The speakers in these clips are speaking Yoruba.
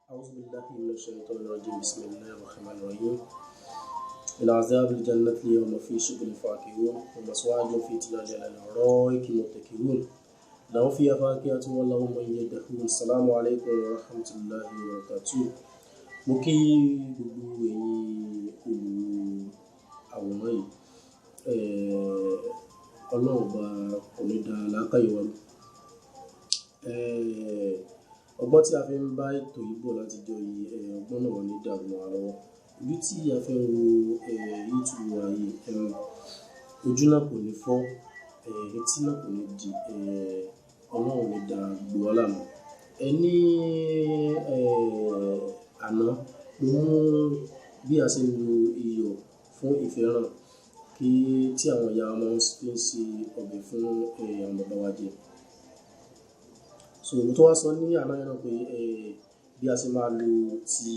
أعوذ بالله من الشيطان الرجيم. بسم الله الرحمن الرحيم. إلى عذاب الجنة اليوم في شغل فاكهون ومسواج في تلال على الأرائك متكئون لهم فيها فاكهة ولهم من يدعون. السلام عليكم ورحمة الله وبركاته. Mo kí gbogbo ẹ̀yin olùwàwòrán yìí. Ọlọ́run Ọba kò ní da làákàyè wa rú. Ọgbọ́n tí a fi ń bá ètò yìí bọ̀ látijọ́ yìí, ọgbọ́n náà ò ní dàrú mọ́ wa lọ́wọ́. Ojú tí a fi ń wo YouTube wa yìí, ojú náà kò ní fọ́, etí náà kò ní di. Ọlọ́run ò ní da gbogbo wa láàmú. Ẹ ní àná, mo mú bí a ṣe ń lo iyọ̀ fún ìfẹ́ràn kí tí àwọn ìyá wa máa ń fi ń ṣe ọbẹ̀ fún àwọn bàbá wa jẹ. So mo tún wá sọ ní àná yẹn náà pé bí a ṣe máa lo ti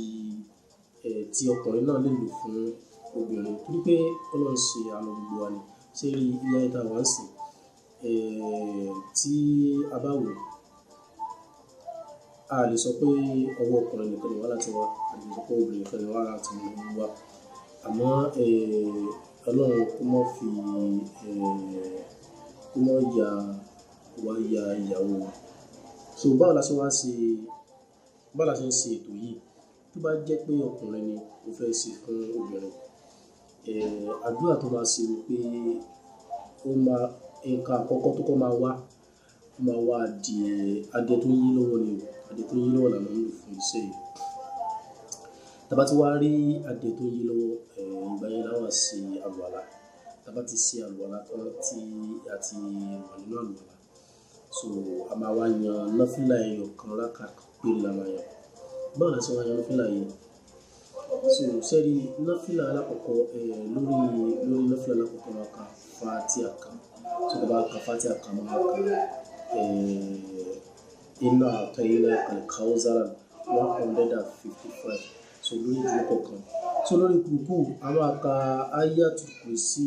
tí ọkùnrin náà lè lò fún obìnrin, torí pé Ọlọ́run ṣe àánú gbogbo wa ni. Ṣé rí ilé ayé tá a wá ń sìn, tí a bá wò, a lè sọ pé ọwọ́ ọkùnrin nìkan ni wàhálà ti wá, a lè sọ pé obìnrin nìkan ni wàhálà ti wá. Àmọ́ Ọlọ́run kó má fi kó má ya wá ya ìyàwó wa. So báwo la ṣe wá ṣe, báwo la ṣe ń ṣe ètò yìí? Tó bá jẹ́ pé ọkùnrin ni ó fẹ́ ṣe fún obìnrin, àdúrà tó máa ṣe ni pé ó máa, nǹkan àkọ́kọ́ tó kọ́ máa wá, ó máa wá adìẹ, adìẹ tó ń yí lọ́wọ́ ni o. Adìẹ tó ń yí lọ́wọ́ la máa ń lò fún iṣẹ́ yìí. Tí a bá ti wá rí adìẹ tó ń yí lọ́wọ́, ìgbà yẹn la wá ṣe àlùwàlá. Tí a bá ti ṣe àlùwàlá tán tí a ti wà nínú àlùwàlá, so a máa wá yan náfìlà ẹyọ kan rákà péré la máa yan. Báwo la ṣe wá yan náfìlà yìí? So ṣé rí náfìlà alákọ̀ọ́kọ́, lórí náfìlà alákọ̀ọ́kọ́ máa ka Fatiha kan. So tí a bá ka Fatiha kan, máa ka Inna a'tainaka al-kawthar 155. So lórí ìdúró kọ̀ọ̀kan. So lórí kùkú, a máa ka Ayatul Kursi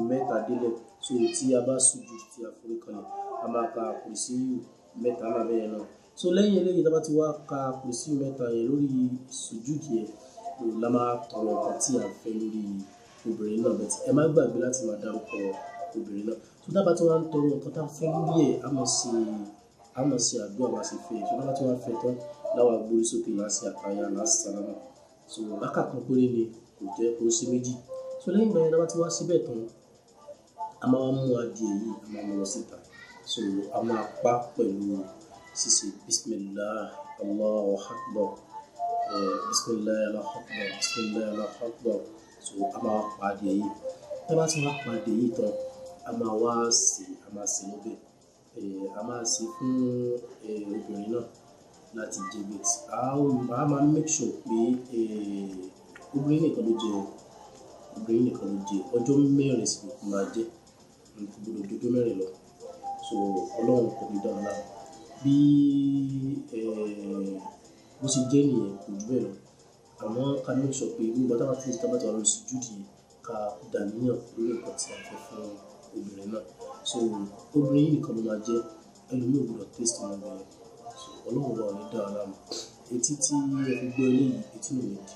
mẹ́ta délẹ̀. So tí a bá sujud tí a forí kanlẹ̀, a máa ka Kursi mẹ́ta náà bẹ́ẹ̀ náà. So lẹ́yìn eléyìí tí a bá ti wá ka Kursi mẹ́ta yẹn lórí sujud yẹn, la máa tọrọ nǹkan tí a fẹ́ lórí obìnrin náà bẹ́ẹ̀ tí ẹ má gbàgbé láti máa dárúkọ obìnrin náà. So tí a bá ti wá ń tọrọ nǹkan tí a fẹ́ lórí ẹ̀, a máa ṣe àdúrà bá ṣe fẹ́. So tí a bá ti wá fẹ́ tán, láwa gbórí sókè láti àtàyà láti sálámà. So rákà kan péré ni, kò jẹ́ kó ṣe méjì. So lẹ́yìn ìgbà yẹn tí a bá ti wá síbẹ̀ tán, a máa mú adìẹ yìí, a máa mú lọ síta. So a máa pa pẹ̀lú ṣíṣe Bismillah Allahu Akbar. Bismillah Allahu Akbar, Bismillah Allahu Akbar. So a máa pa adìẹ yìí. Tí a bá ti wá pa adìẹ yìí tán, a máa wá sè, a máa sè lọ́bẹ̀. A máa sè fún obìnrin náà láti jẹ bẹ́ẹ̀. A máa make sure pé obìnrin nìkan ló jẹ, obìnrin nìkan ló jẹ. Ọjọ́ mẹ́rin sì ló máa jẹ. Kò gbọdọ̀ ju ọjọ́ mẹ́rin lọ. So Ọlọ́run kò ní dá wa láàmú. Bí bó ṣe jẹ́ nìyẹn, kò ju bẹ́ẹ̀ lọ. Àmọ́ ká make sure pé gbogbo ìgbà tí a bá ti wà lórí sujud yìí, ká dàníyàn lórí nǹkan tí a fẹ́ fún obìnrin náà. So obìnrin yìí nìkan ló máa jẹ, ẹlòmíì ò gbọdọ̀ taste nínú ọbẹ̀ yẹn. So Ọlọ́run Ọba ò ní dá wa láàmú. Etí tí ẹ fi gbọ́ eléyìí, etí náà ò ní di.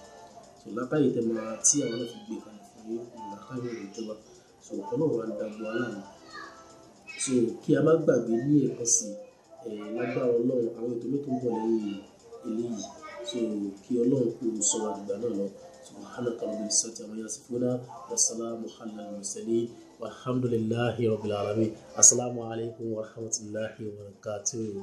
So làákàyè tẹ máa tí àwọn náà fi gbé kalẹ̀ fún yín, làákàyè ò ní jọba. So Ọlọ́run wa ń dá gbogbo wa láàmú. So kí a má gbàgbé ní ẹ̀kan sí, lágbára Ọlọ́run, àwọn ètò mìíràn tó ń bọ̀ lẹ́yìn eléyìí. So kí Ọlọ́run kó sọ wa dìgbà náà lọ. Subhanaka rabbil izzati amma yasifuna wa salamun ala al-mursalin walhamdulillahi rabbil alamin. Assalamu alaikum wa rahmatullahi wa barakatuh.